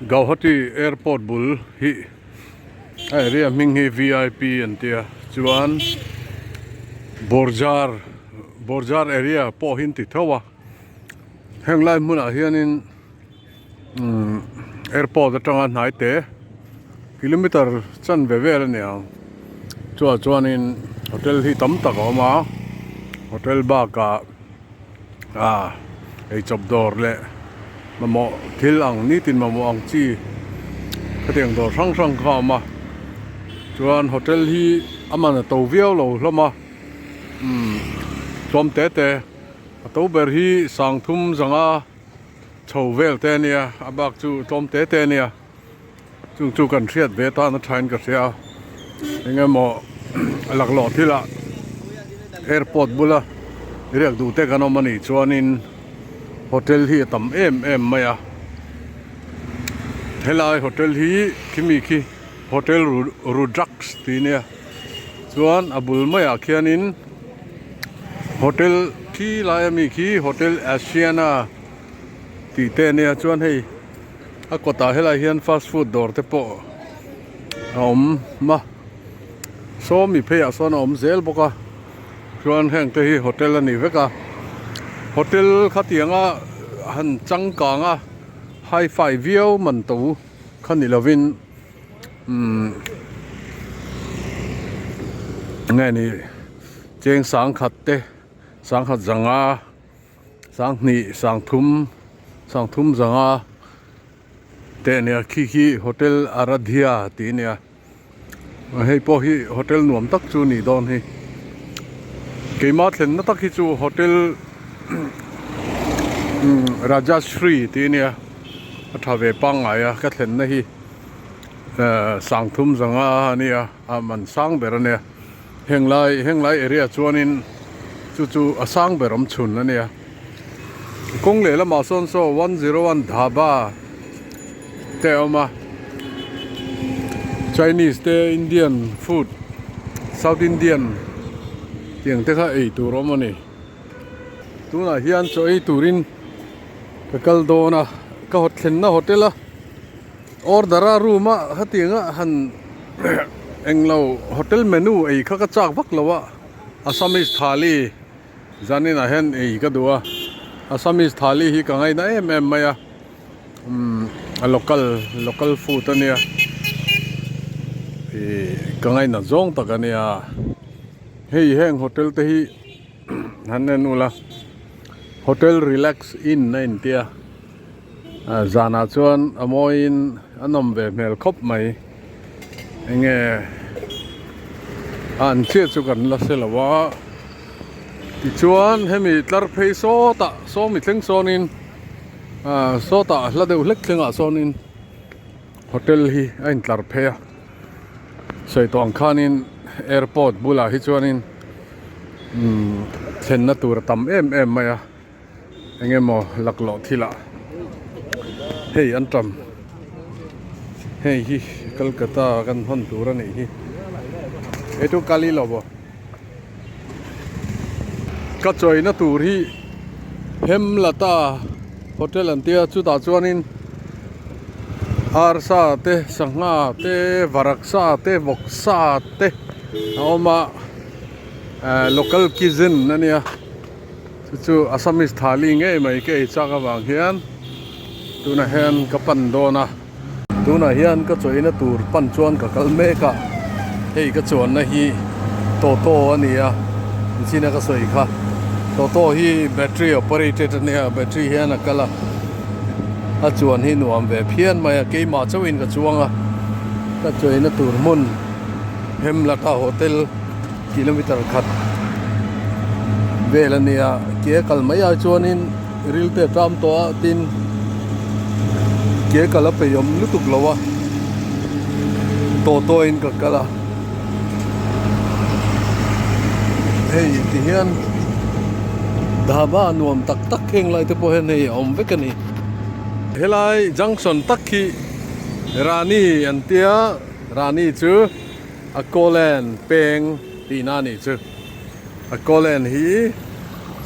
Gauhati airport bul hi a area hming hi vip an tia chuan Borjhar Borjhar area pawh hi an ti tho a heng lai hmunah hianin umm airport atanga hnai te kilometer chanve vel a ni ang chuah chuanin hotel hi tam tak a awm a hotel bakah ah eichawp dawr leh mamawh thil ang nitin mamawh ang chi khatiang dawr hrang hrang kha a awm a chuan hotel hi a man a to viau lo hlawm a umm tlawm te te a to ber hi sangthum zanga. Chho vel te ania a bak chu tlawm te te ania chung chu kan hriat ve tan a thain ka hria a eng emaw laklawh thilah airport bula riak duh te kan awm anih chuanin hotel hi a tam em em mai a helai hotel hi khimi khi hotel Rudrax tih ania chuan a bul maiah khianin. Hotel khi lai ami khi hotel Asiana tih te ania chuan hei a kawtah helai hian fast food dawr te pawh a awm a saw mi pheiah sawn a awm zel bawk a chuan heng te hi hotel a ni vek a hotel khatianga han changkang a hi fi viau man to kha ni lovin. Umm nge ni cheng sangkhat te sangkhat zanga sanghnih sangthum sangthum zanga te ania khi khi hotel Aradhya tih ania hei pawh hi hotel nuam tak chu a nih dawn hi keimah thlenna tak hi chu hotel umm Rajashree tih ania a tha ve pangngai a ka thlenna hi. Sangthum zanga a nia a man sang ber a nia henglai henglai area chuanin chu chu a sang ber awm chhun a nia kawng leh lamah sawn saw 101 dhaba te a awm a Chinese te Indian food South Indian tiang te kha ei tur a awm a ni tunah hian chaw ei turin ka kal dawn a ka thlenna hotel a. Order a room a hetiang a han englo hotel menu ei kha ka chak vak lo a Assamese thali zanin ah hian ei ka duh a Assamese thali hi ka ngaina em em mai a umm a local local food a nia ih ka ngaina zawng tak a nia hei heng hotel te hi han en ula hotel relax inn a intia. Zanah chuan a mawiin a nawm ve hmel khawp mai enge a an chiah chu kan la hre lo a tichuan hemi tlar phei sawtah sawmi thleng sawnin ah sawtah hla deuh hlek thlengah sawnin hotel hi a intlar phei a sawi tawh ang khanin airport bulah hi chuanin umm thlenna tur a tam em em mai a. Eng emaw laklawh thilah hei an tam hei hi Calcutta kan hawn tur a nih hi hei chu kali lo maw ka chawina tur hi Hemlata hotel an tia chutah chuanin arsa te sangha te varaksa te vawksa te a awm a eh local cuisine a nia. Chu chu Assamese thali ngei mai ka ei chak avang hian tunah hian ka pan dawn a. Tunah hian ka chawina tur pan chuan ka kal mek a, hei ka chuanna hi Toto a ni a, nichina ka sawi kha Toto hi battery operated a nia, battery hian a kal a, a chuan hi nuam ve phian mai a, keimah chauhin ka chuang a, ka chawina tur hmun Hemlata Hotel. Kilometer khat vel a nia ke a kal mai ai chuanin ril te a ṭam tawh a tin ke kal a peih awm lutuk lo a tawh tawhin ka kal a hei ti hian dhaba nuam tak tak heng lai te pawh hian hei a awm vek a ni helai junction tak hi Rani an tia Rani chu. A kawlen peng tihna a nih chu. A kawlen hi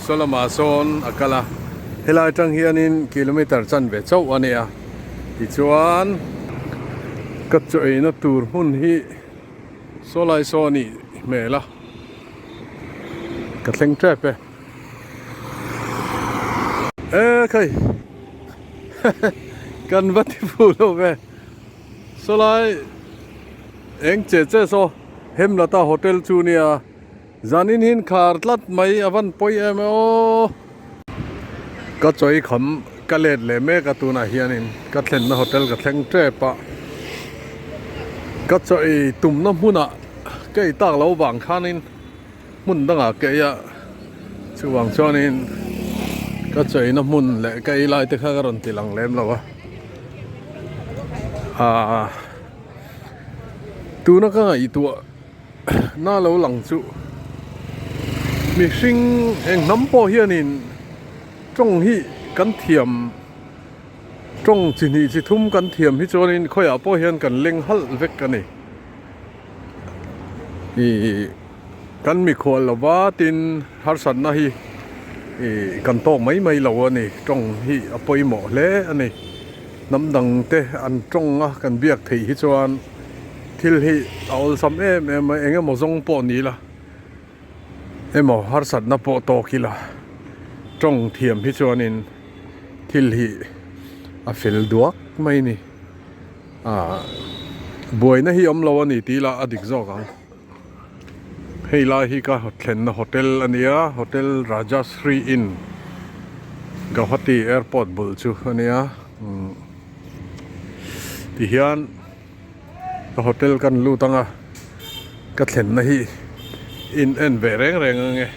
saw lamah sawn a kal a, helai atang hianin kilometer chanve chauh a nia. Tichuan ka chaw eina tur hmun hi saw lai saw a nih hmel a, ka thleng tep e. E khai kan va ti fuh lo ve saw lai eng che che saw Hemlata hotel chu nia. Zanin hi khar tlat mai a van pawi em e aw. Ka chawi kham ka let leh mek a tunah hianin ka thlenna hotel ka thleng tep a. Ka chawi tumna hmunah ka ei tak lo vang khanin hmun dangah ka ei a chuvang chuanin ka chawina hmun leh ka ei lai te kha ka rawn ti lang lem lo a. Aaa tuna ka ngaihtuah. Na lo lang chu mihring eng hnam pawh hianin tawng hi kan thiam tawng chi hnih chi thum kan thiam hi chuanin khawiah pawh hian kan leng halh vek a ni ih kan mikhual lova tin harsatna hi ih kan tawk mai mai lo a ni tawng hi a pawimawh hle a ni hnam dang te an tawng a kan biak theih hi chuan. Thil hi a awlsam em em a, eng emaw zawng pawh ni la, emaw harsatna pawh tawk ila, tawng thiam hi chuanin thil hi a fel duak mai a ni. Aaa buaina hi awm lo a ni tih ila a dik zawk ang. Hei lai hi ka thlenna hotel a nia, Hotel Rajashree Inn, Gauhati Airport bul chu a nia. Tihian. Ka hotel kan lut anga ka thlenna hi in en ve reng reng ang e.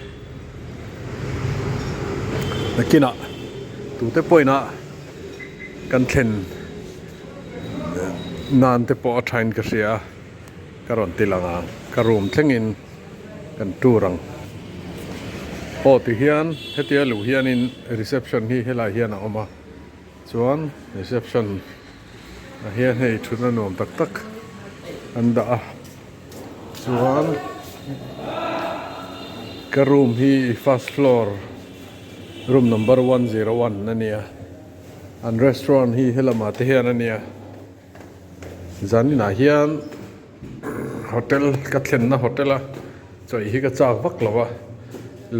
Nakinah tute pawhin ah kan thlen nan te pawh a thain ka hria a, ka rawn ti lang ang. Ka room thlengin kan tour ang. Aw tihian hetia luh hianin reception hi helai hian a awm a, chuan reception. Ah hian hei thutna nuam tak tak an dah a chuan ka room hi first floor room number 101 a nia an restaurant hi helamah te hian a nia zaninah hian hotel ka thlenna hotel a chawih hi ka chak vak lo a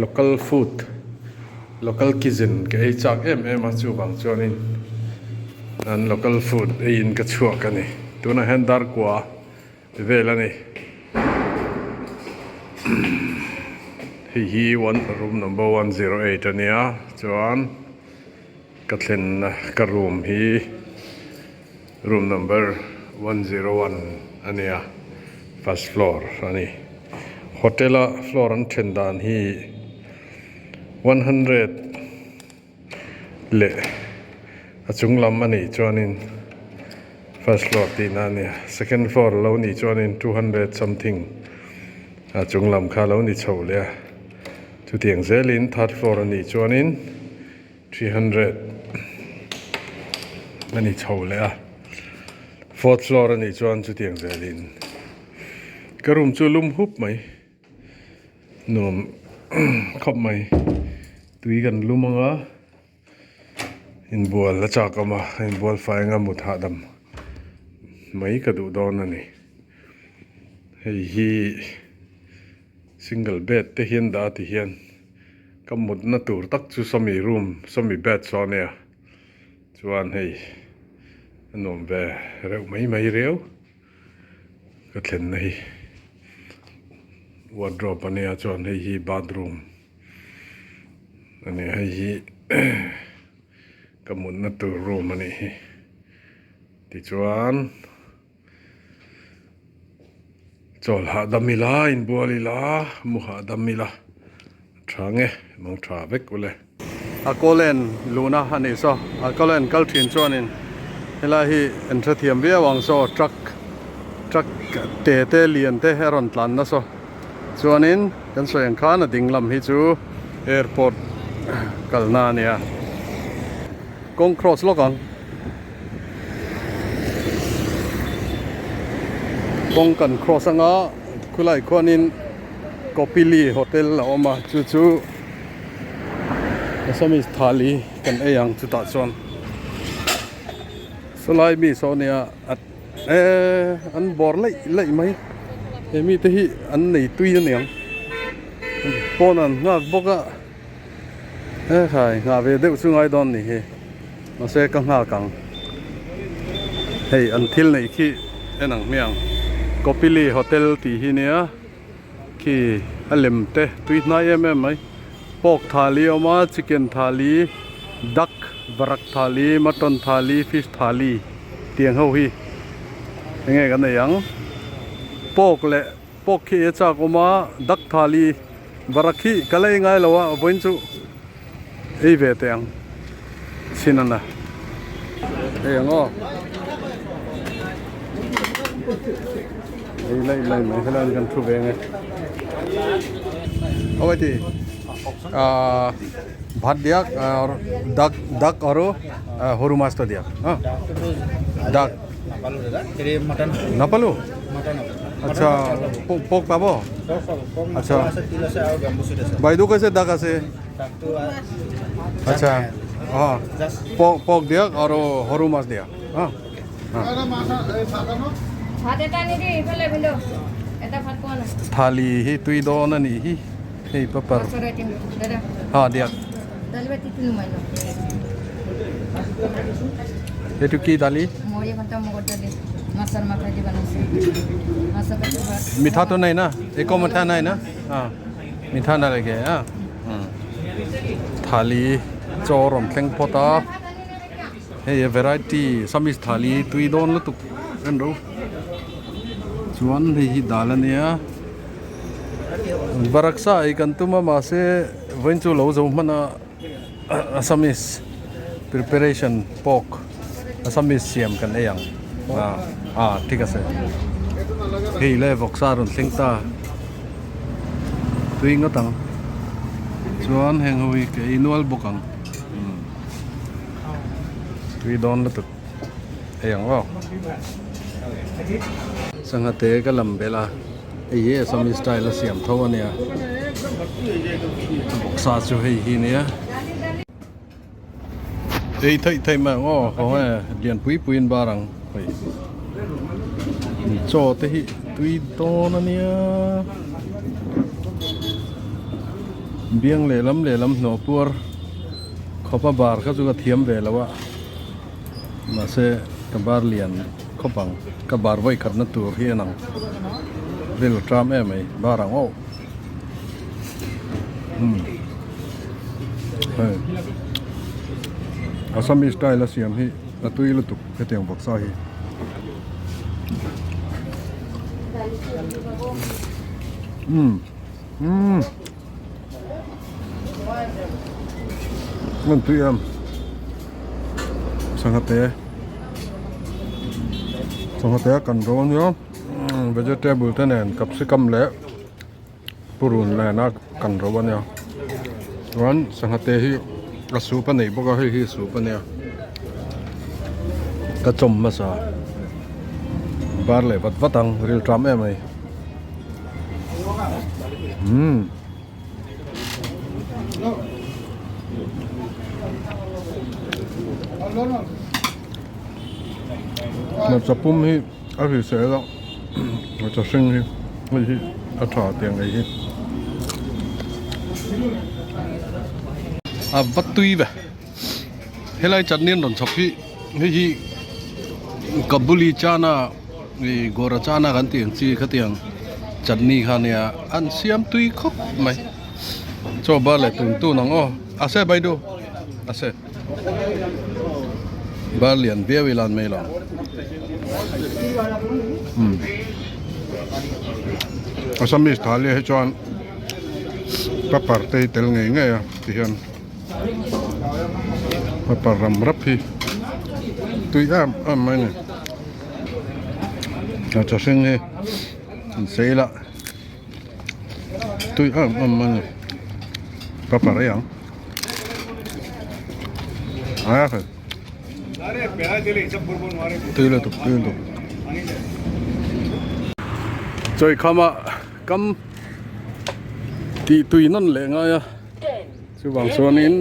local food local kitchen ka ei chak em em a chuvang chuanin an local food eiin ka chhuak a ni tunah hian dar kua vel a ni hei hi one room number 108 a nia chuan ka thlenna ka room hi. Room number 101 a nia, first floor a ni. Hotel a floor an then dan hi 100 leh a chung lam a nih chuanin first floor tihna a nia, second floor lo nih chuanin 200 something a chung lam kha lo ni chho leh a, chutiang zelin third floor a nih chuanin. 300 a ni chho leh a fourth floor a nih chuan chutiang zelin ka room chu lum hup mai nuam khawp mai tui kan lum ang a inbual a chak awm a inbual fai anga mut hahdam mai ka duh dawn a ni hei hi single bed te hian dah a ti hian. Ka mutna tur tak chu sawmi room sawmi bed saw a nia chuan hei a nuam ve reuh mai mai riau ka thlenna hi wardrobe a nia chuan hei hi bathroom a nia hei hi ka mutna tur room a nih hi tichuan. Chawl hahdam ila, inbual ila, mu hahdam ila, a tha nge, mang tha vek ule. A kawlen luhna a nih saw, a kawlen kal thin chuanin helai hi an hrethiam viau ang saw truck truck te te lian te a rawn tlan na saw chuanin kan sawi ang khan a ding lam hi chu airport kalna a nia kawng cross lawk ang. Kawng kan cross anga khulai khuanin Kopili hotel a awm a chu chu Assamese thali kan ei ang chutah chuan. Sawlai mi saw nia a eee an bawr laih laih mai he mite hi an nei tui aniang pawn an nghak bawk a he khai nghah ve deuh chu ngai dawn ni hi mahse ka nghak ang hei an thil neih khi en ang hmiang Kopili hotel tih hi nia. Khi a lem te tui hnai em em mai pork thali a awm a chicken thali duck varak thali mutton thali fish thali tiang ho hi enge kan nei ang pork leh pork khi a chak awm a duck thali varak hi ka la ei ngai lo a vawiin chu ei ve teh ang chhin a na hei ang aw. Hei laih laih mai helai kan thu ve nge aw ti ah bhat diak ar dak dak aro horu mas to diak ha dak napalu আচ্ছা পোক পাব আচ্ছা বাইদেউ কৈছে ডাক আছে আচ্ছা অঁ পক দিয়ক আৰু সৰু মাছ দিয়ক অঁ Thali hi tui dawn a nih hi hei paper ha diak এইটো কি দালি মিঠাটো নাই না একো মিঠা নাই না অ মিঠা নালাগে হা থালি chaw rawn thleng phawt a. Hei a variety Assamese thali tui dawn lutuk en ro chuan hei hi dal a nia baraksa ei kan tum a mahse vawiin chu lo zo hman a Assamese preparation pork Assamese siam kan ei ang ah ah thik ase hei le vawksa rawn thleng ta tui ngawt ang chuan heng ho hi ka ei nual bawk ang. Tui dawn lutuk hei ang aw. Sangha te ka lam belh a, hei hi Assamese style a siam tho a nia. Bawksa chu hei hi nia. Ei theih theih mai ang aw, haw nge lian pui pui in bar ang hei. Chaw te hi tui dawn a nia. Biang lehlam lehlam hnawh puar khawp a bar kha chu ka thiam ve lo a mahse ka bar lian khawp ang ka bar vawi khatna tur hi a nang ril tram em mai bar ang aw umm hei Assamese style a siam hi a tui lutuk hetiang vawksa hi. Umm. Umm Ngan tui em Sangha te Sangha te kan ro ania vegetable te nen capsicum leh purun nen a kan ro ania chuan sangha te hi a soup a nei bawk a hei hi soup ania ka chawm hmasa bar leh vat vat ang rilṭam em mai. Umm. Hmarcha pum hi a hrisel a hmarcha hring hi hei hi a tha tiang ei hi a va tui ve helai chutney an rawn chhawp hi hei hi kabuli chana. Ih gawra chana kan tih ang chi khatiang chutney kha nia an siam tui khawp mai chaw bar leh tun tun ang aw a se baidu a se bar lian viau ila an mai lo um Assamese thali hi chuan pepper te hi tel ngei ngei a tihian pepper ram rap hi tui em em mai a ni. Hmarcha hring hi an sei la tui em em a ni pepper ei ang a hei tui lutuk tui lutuk Chawikhama kam tih tui nawn leh ngai a chuvang chuanin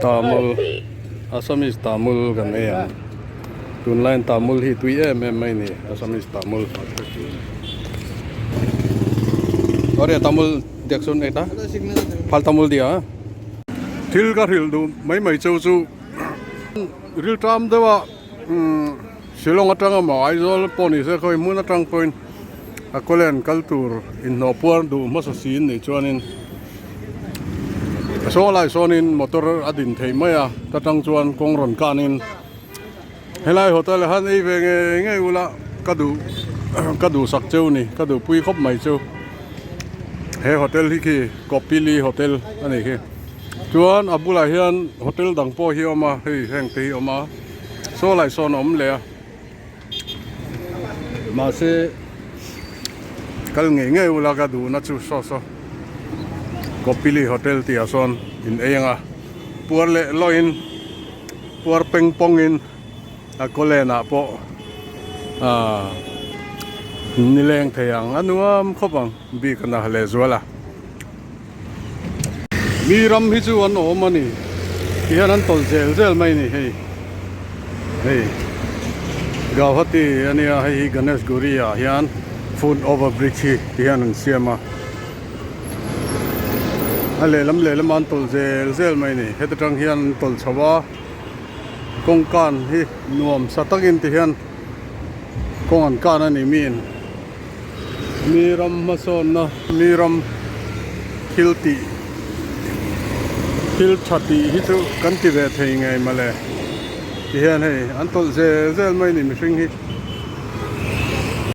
Tamil Assamese Tamil kan ei ang. Tunlaiin tamul hi tui em em mai ni Assamese tamul. Aw tamul dek sawn eng ta phal tamul dia a. Thil ka hrilh duh mai mai cheu chu rilṭam deuh a Shillong atanga maw Aizawl pawh ni se khawi hmun atang pawhin a kawlen kal tur inhnawh puar duh hmasa si in nih chuanin a saw lai sawnin motor a din thei mai a ta tang chuan kawng rawn kanin helai hotel ah hian ei ve ngei ngei ula ka duh ka duhsak cheu ni ka duhpui khawp mai chu he hotel hi khi Kopili hotel a nih khi chuan a bulah hian hotel dang pawh hi a awm a hei heng te hi a awm a saw lai sawn a awm leh a mahse kal ngei ngei ula ka duhna chu saw saw Kopili hotel tih ah sawn in ei ang a puar leh lawin. Puar peng pawngin a kawlenah pawh aaa nileng thei ang a nuam khawp ang bik a na leh zual a. Mi ram hi chu an awm a ni ti hian an tawlh zel zel mai a ni hei hei Gauhati a nia hei hi Ganesh Guri ah hian foot over bridge hi ti hian an siam a. A lehlam lehlam an tawlh zel zel mai a ni heta tang hian an tawlh chho a kawng kan hi nuam sa takin ti hian kawng an kan a ni miin mi ram hmasawnna mi ram thil tih thil tha tih hi chu kan ti ve thei ngei mawle ti hian hei an tawlh zel zel mai a ni mihring hi.